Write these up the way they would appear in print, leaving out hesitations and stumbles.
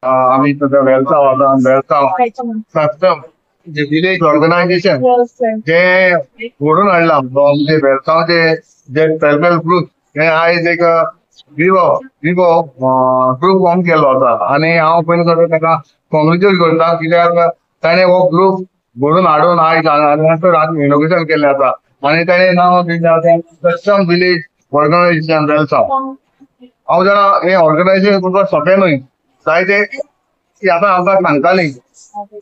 आमी सद्या वेलसांव आसा. वेलसांव सक्षम जे विलेज ऑर्गनायझेशन जे घडोवन हाडलां आमचे वेलसांवचे जे सेल्फ हेल्प ग्रूप हे आयज एक विवो विवो ग्रूप फॉर्म केल्लो आसा आनी हांव पयलीं सगळें ताका कॉंग्रेच्युलेट करता, कित्याक ताणें हो ग्रूप घडोवन हाडून आयज हांगासर इनोग्रेशन केल्लें आसा आनी ताणें नांव दिल्लें आसा सक्षम विलेज ऑर्गनायझेशन वेलसांव. हांव जाणा हें ऑर्गनायझेशन करपाक सोंपें न्हय, जायते ती आतां आमकां सांगताली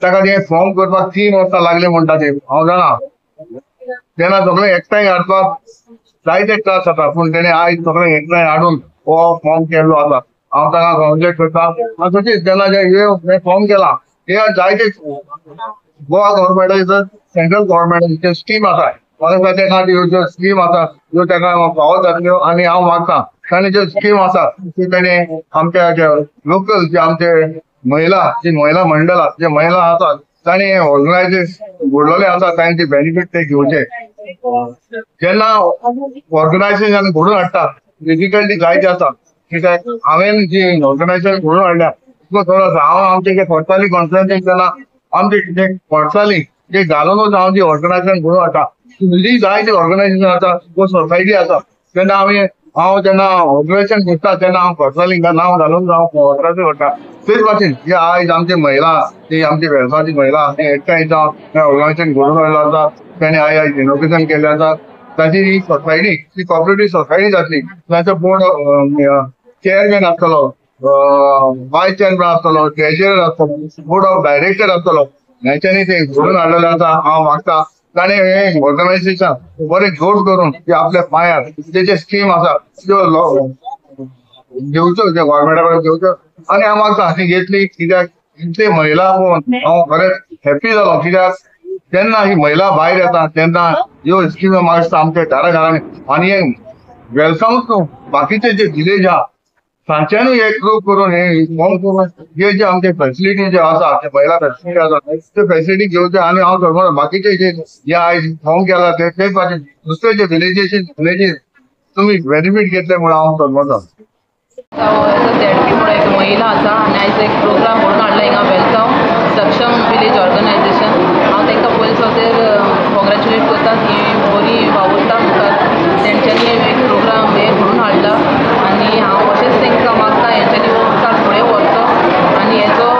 ताका तें फॉर्म करपाक 3 वर्सां लागली म्हणटा ते. हांव जाणा तेन्ना सगळें एकठांय हाडपाक जायते त्रास जाता, पूण तेणें आयज सगळें एकठांय हाडून हो फॉर्म केल्लो आसा. हांव ताका कॉंग्रेच्युलेट करता. आनी तशीच जेन्ना जें फॉर्म केलां हे जायते गोवा गव्हर्मेंटाचे सेंट्रल गव्हर्मेंटाचे स्कीम आसा, म्हाका ते खातीर ह्यो स्कीम आसा ह्यो ताका फावो जातल्यो आनी हांव मागता ताणें ज्यो स्कीम आसा त्यो ताणें आमच्या जे लोकल जे आमचे महिला जी महिला मंडळ आसा जे महिला आसात ताणें ऑर्गनायझेशन घडलेलें आसा तांचे बेनिफीट ते घेवचे. जेन्ना ऑर्गनायझेशन घडोवन हाडटा डिफिकल्टी जायती आसा, कित्याक हांवें जी ऑर्गनायझेशन घडोवन हाडल्या तितको थोडो आसा. हांव आमचे जे कोर्साली कॉन्फरन्सीक जेन्ना आमचे जे कोर्साली जे घालूनच हांव जी ऑर्गनायझेशन घडोवन हाडटा जी जायती ऑर्गनायझेशन आसा वो सोसायटी आसा तेन्ना आमी हांव जेन्ना ऑर्गनायझेशन करता तेन्ना हांव कोर्साली नांव घालून हांव ऑर्गनायझेशन करता. तेच भाशेन जे आयज आमची महिला ती आमची वेवसायाची महिला एकठांय जावन ऑर्गनायझेशन घडोवन हाडलें आसा, ताणें आयज इनोग्रेशन केल्लें आसा. ताची ही सोसायटी ती कॉपरेटीव सोसायटी जातली, ताचो बोर्ड चेअरमॅन आसतलो, वायस चेअरमॅन आसतलो, ट्रेजरर आसतलो, बोर्ड ऑफ डायरेक्टर आसतलो. हेंच्यांनी ते घडोवन हाडलेलें आसा. हांव मागता ताणें हें ऑर्गनायझेशन बरें जोड करून ते आपल्या पांयार ते जे स्कीम आसा त्यो घेवच्यो, जे गव्हर्मेंटा कडेन घेवच्यो आनी हांव मागता ती घेतली, कित्याक इतली महिला पळोवन हांव खरेंच हॅप्पी जालो, कित्याक जेन्ना ही महिला भायर येता तेन्ना ह्यो स्किमी म्हाका आमच्या घरा घरांनी आनी हें वेलसांवूच न्हू बाकीचे जे विलेज आहा तांच्यानूय एक ग्रूप करून हे फॉर्म करून जे जे आमचे फेसिलिटी जे आसा ते महिला फेसिलिटी आसा ते फेसिलिटी घेवचे. आनी हांव सांगता बाकीचे जे जे आयज फॉर्म केला ते तेच भाशेन दुसरे जे विलेजीस तुमी बेनिफीट घेतले म्हणून हांव सांगता. झेडपी म्हणून एक महिला आसा आनी आयज एक प्रोग्राम म्हणून हाडला हिंगा वेलसांव सक्षम विलेज ऑर्गनायझेशन. हांव तांकां पयले सुवातेर कॉंग्रेच्युलेट करता की बरी वावुरता मुखार तेंच्यांनी एक प्रोग्राम हे घडोवन हाडला आनी हांव अशेंच तांकां मागता हेंच्यांनी मुखार फुडें व्हरचो आनी हेचो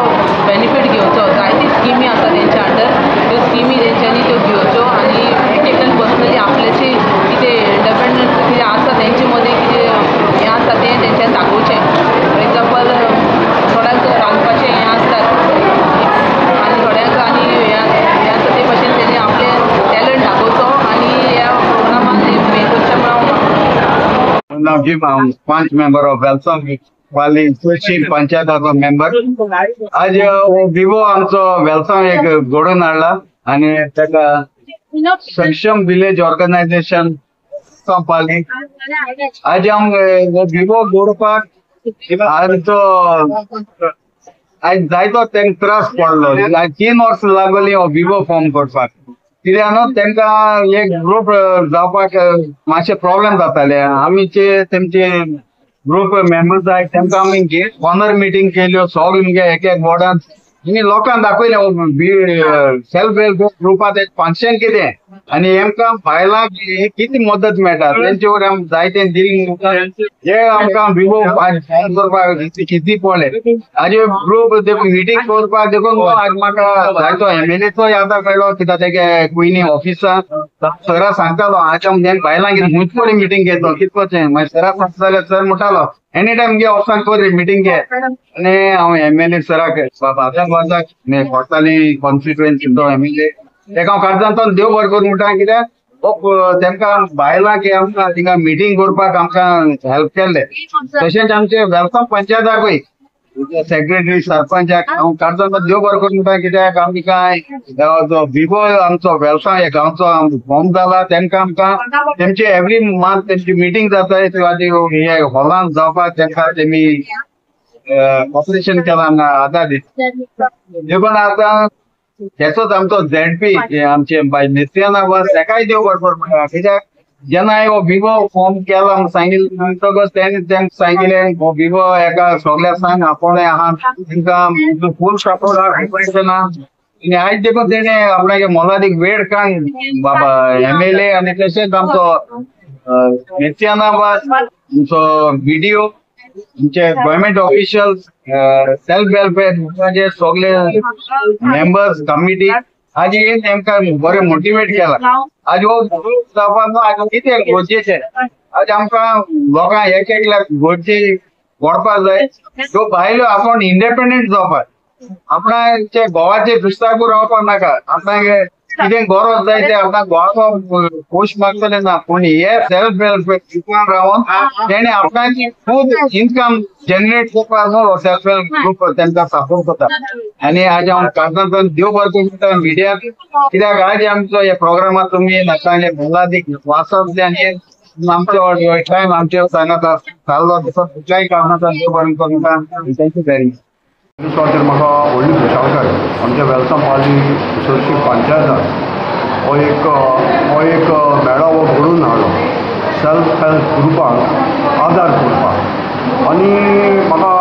बेनिफीट घेवचो. जायती स्किमी आसा तेंच्या अंडर, त्यो स्किमी तेंच्यांनी त्यो घेवच्यो आनी एक एकट्यान पर्सनली आपल्याची कितें इंडिपेंडंस कितें आसा तेंचे मदीं कितें हें आसा तें तेंच्यांनी दाखोवचें. फॉर एग्जाम्पल थोड्यांक रांदपाचें हें आसतात आनी थोड्यांक आनी हें आसता ते भशेन तेणी आपलें टॅलंट दाखोवचो आनी ह्या प्रोग्रामान हें करचें म्हणून हांव नांव जी 5 मेंबर ऑफ वेलसांव पाली पश्चीम पंचायताचो मेंबर. आज विवो आमचो वेलसांव एक घडोवन हाडला आनी ताका सक्षम विलेज ऑर्गनायझेशन पाली. आज आम विवो घडोवपाक आमचो आयज जायतो तांकां त्रास पडलो. 3 वर्सां लागली हो विवो फॉर्म करपाक, कित्याक न्हू तांकां एक ग्रूप जावपाक मातशे प्रॉब्लेम जाताले. आमी जे तेमचे ग्रूप मेंबर्स जाय तांकां आमी कॉर्नर मिटींग केल्यो सगळे एक एक वॉर्डान आनी लोकांक दाखयलें सेल्फ हेल्प ग्रुपांत एक फंक्शन कितें आनी हेमकां बायलांक कितें मदत मेळटा तेंचे वयर आमी जायते दिली. हे आमकां विवो फॉर्म करपाक कितें पडलें आनी ग्रूप देखून मिटींग करपाक देखून आज म्हाका जायतो एमएलएचो आदार मेळ्ळो, कित्याक तेगे क्विनी ऑफिसा सरा सांगतालो आज आमी बायलांक कितें खंयच कडेन मिटींग घेतलो कितें करचें. मागीर सरा सांगता जाल्यार सर म्हणटालो एनी टायम घे ऑफिसान कर मिटींग घे. आनी हांव एमएलए सराक बाबा कोर्साली कॉन्स्टिट्युएन्सीचो एमएलए तेका हांव काळजांतल्यान देव बरें करूं म्हणटा, कित्याक तांकां बायलांक आमकां थिंगा मिटींग करपाक आमकां हेल्प केल्लें. तशेंच आमचे वेलसांव पंचायताकूय सेक्रेटरी सरपंचाक हांव काळजांतल्यान देव बरें करूं म्हणटा, कित्याक आमी कांय जो विवो आमचो वेलसांव हे गांवचो फॉर्म जाला तांकां आमकां तेमचे एवरी मंथ तेमची मिटींग जाता हे हॉलान जावपाक तांकां तेमी ऑपरेशन केलां आदार दिता. देखून आतां तेचोच आमचो झेडपी आमचे बाय नित्याना वर तेकाय देव बरें करूं म्हणटा, कित्याक जेन्ना हांवें हो विवो फॉर्म केला म्हूण सांगिल्लें म्हणटकच तेणें तांकां सांगिल्लें हो विवो एका सगळ्या सांग आपोवणें आहा तांकां फूल सपोर्ट आहा ना. आनी आयज देखून तेणें आपणागे मोलादीक वेळ काडून बाबा एमएलए आनी तशेंच आमचो मेसियानाबाद आमचो बीडीओ आमचे गव्हर्मेंट ऑफिशियल्स सेल्फ वेलफेअर ग्रुपाचे सगळे मेंबर्स कमिटी आज हे तेमकां बरें मोटिवेट केला. आज हो ग्रूप जावपाक आज कितें गरजेचें आज आमकां लोकांक एक एकल्याक गरजे पडपाक जाय. ह्यो बायलो आपूण इंडिपेंडंट जावपाक आपणाचे घोवाचे दुस्ताकूर रावपाक नाका. आपणाक कितें गरज जाय ते आपणाक गोवा खोश मागतले ना, पूण हे सेल्फ वेलफेअर ग्रुपान रावन तेणे आपणाची खूब इन्कम जनरेट करपाक सेल्फ हेल्प ग्रुप तांकां सपोर्ट करता. आनी आज हांव काणकोणांतल्यान देव बरें करूं मिडियाक, कित्याक आज आमचो ह्या प्रोग्रामाक तुमी नाका मोलादीक वाचतले आनी आमचो टायम आमचे सांगात चाललो तसो खंयच्याय कारणांतल्यान देव बरें करूं. Thank you very much. खातीर म्हाका व्हडली खुशालकाय आमच्या वेलसांव पाली सुरशी पंचायतान हो एक मेळावो घडोवन हाडलो सेल्फ हेल्प ग्रुपाक आदार करपाक. आनी म्हाका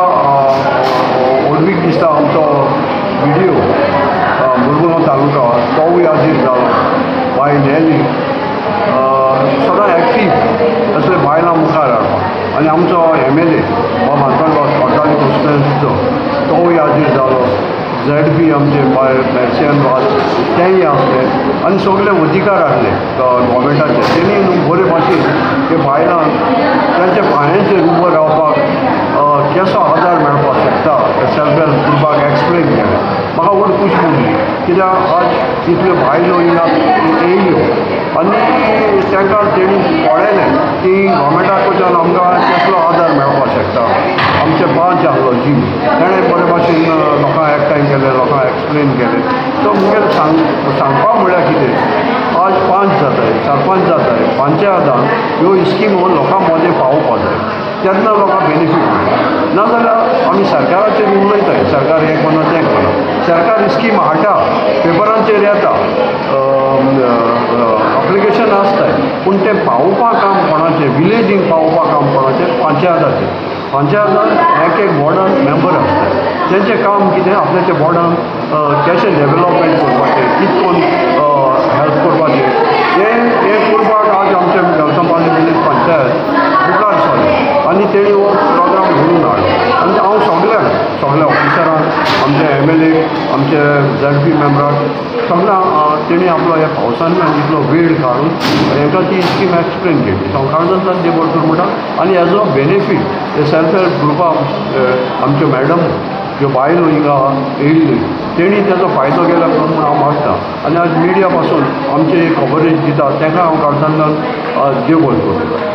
व्हडवीक दिसता आमचो बीडीओ मुरगुनो तालुका तोवूय हाजीर जालो, बाय नॅली सदां एक्टीव असले बायलां मुखार हाडपाक. आनी आमचो एमएलए बाब आंतोन कोटाली कॉन्स्टिट्युएन्सीचो तोवूय हाजीर जालो, झेड पी आमचे बाय मेर्सियन वाज तेंय आसले आनी सगळे अधिकार आसले गव्हर्मेंटाचे. तेणी न्हू बरे भाशेन ते बायलांक तांच्या पांयांचेर उबो रावपाक केसो आदार मेळपाक शकता सेल्फ हेल्प ग्रुपाक एक्सप्लेन केलें. म्हाका व्हड खूश पडली कित्याक आज इतल्यो बायलो हिंगा येयल्यो आनी तांकां तेणी पळयलें की गव्हर्मेंटा कडच्यान आमकां कसलो आदार मेळपाक शकता. आमचे पांच आहलो जीव तेणें बरे भाशेन लोकांक एकठांय केलें, लोकांक एक्सप्लेन केलें. सो मुगेलें सांगपाक म्हळ्यार कितें आज पांच जाताय सरपंच जाताय पंचायतान ह्यो स्किमो लोकां मदें पावोवपाक जाय तेन्ना लोकांक बेनिफीट मेळटा. नाजाल्यार आमी सरकाराचेर उलयताय सरकार हें करना तें करना, सरकार स्कीम हाडटा पेपरांचेर येता एप्लिकेशन आसताय पूण तें पावोवपाक काम कोणाचें विलेजींक पावोवपाक काम कोणाचें पंचायताचें. पंचायतान एक एक वॉर्डान मेंबर आसता तेंचें काम कितें आपल्याच्या वॉर्डान कशें डेवलपमेंट करपाचें कितें करून हेल्प करपाचें हें करपाक आज आमच्या वेलसांव पाली विलेज पंचायत मुखार सरलें आनी तेणी हो प्रोग्राम घडोवन हाडलो. आनी हांव सगल्यांक सगल्या ऑफिसरांक आमचे एमएलए आमचे झेड पी मेंबराक सगळ्यांक तेणी आपलो ह्या पावसान आनी इतलो वेळ काडून हेंकां ती स्कीम एक्सप्लेन केली. सो हांव काळजांतल्यान देव बरें करूं म्हणटा. आनी हेजो बेनिफीट हे सेल्फ हेल्प ग्रुपाक आमच्यो मॅडम ज्यो बायलो हिंगा येयल्ल्यो तेणी तेजो फायदो केला म्हणून हांव मागता. आनी आज मिडिया पासून आमचे कवरेज दिता तांकां हांव काळजांतल्यान देव बरें करूं.